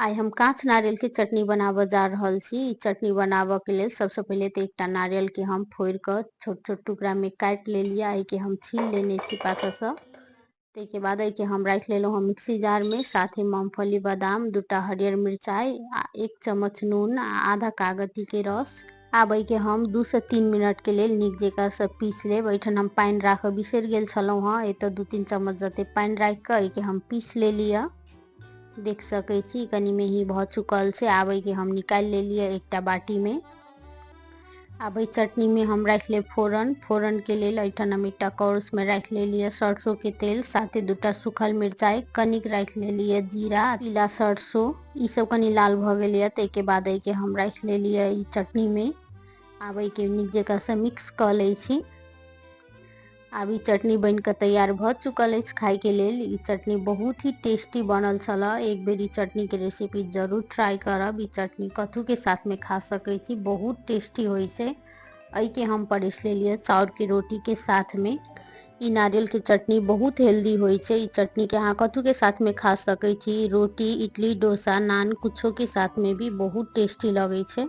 आइ हम काँच नारियल के चटनी बनाबऽ जा रहल छी। ई चटनी बनाबऽ के लेल सबसँ पहिले तऽ एकटा नारियल के हम फोड़ि कऽ छोट छोट टुकड़ा में काटि लेलियै। एहिके हम छील लेने छी पाछासँ। ताहिके बाद एहिके हम राखि लेलहुँ हम मिक्सी जारमे, साथे मूँगफली, बादाम, दूटा हरियर मिरचाइ आ 1 चम्मच नून आ आधा कागतीके रस। आब एहिके हम 2 से 3 मिनट के लेल नीक जकाँ से पीस लेब। एहिठाम हम पानि राखऽ बिसरि गेल छलहुँ हँ, एतऽ 2-3 चम्मच जते पानि राखि कऽ एहिके हम पीस लेलियै। देख सकै छी कनि मेही भऽ चुकल छै। आब एहिके हम निकालि लेलियै एकटा बाटीमे। आब एहि चटनीमे हम राखि लेब फोरन। फोरनके लेल एहिठाम हम एकटा कौरसमे राखि लेलियै सरसोके तेल, साथे 2टा सूखल मिरचाइ, कनिक राखि लेलियै जीरा, पीला सरसो। ई सब कनि लाल भऽ गेलैए। ताहिके बाद एहिके हम राखि लेलियै ई चटनीमे। आब एहिके नीक जकाँसँ मिक्स कऽ लै छी। आब ई चटनी बनि कऽ तैयार भऽ चुकल अछि खायके लेल। ई चटनी बहुत ही टेस्टी बनल छल। एक बेर ई चटनीके रेसिपी जरूर ट्राई करब। ई चटनी कथूके साथमे खा सकै छी, बहुत टेस्टी होइ छै। एहिके हम परसि लेलियै चाउरके रोटीके साथमे। ई नारियलके चटनी बहुत हेल्दी होइ छै। ई चटनीके अहाँ कथूके साथमे खा सकै छी। रोटी, इडली, डोसा, नान कुछोके साथमे भी बहुत टेस्टी लगै छै।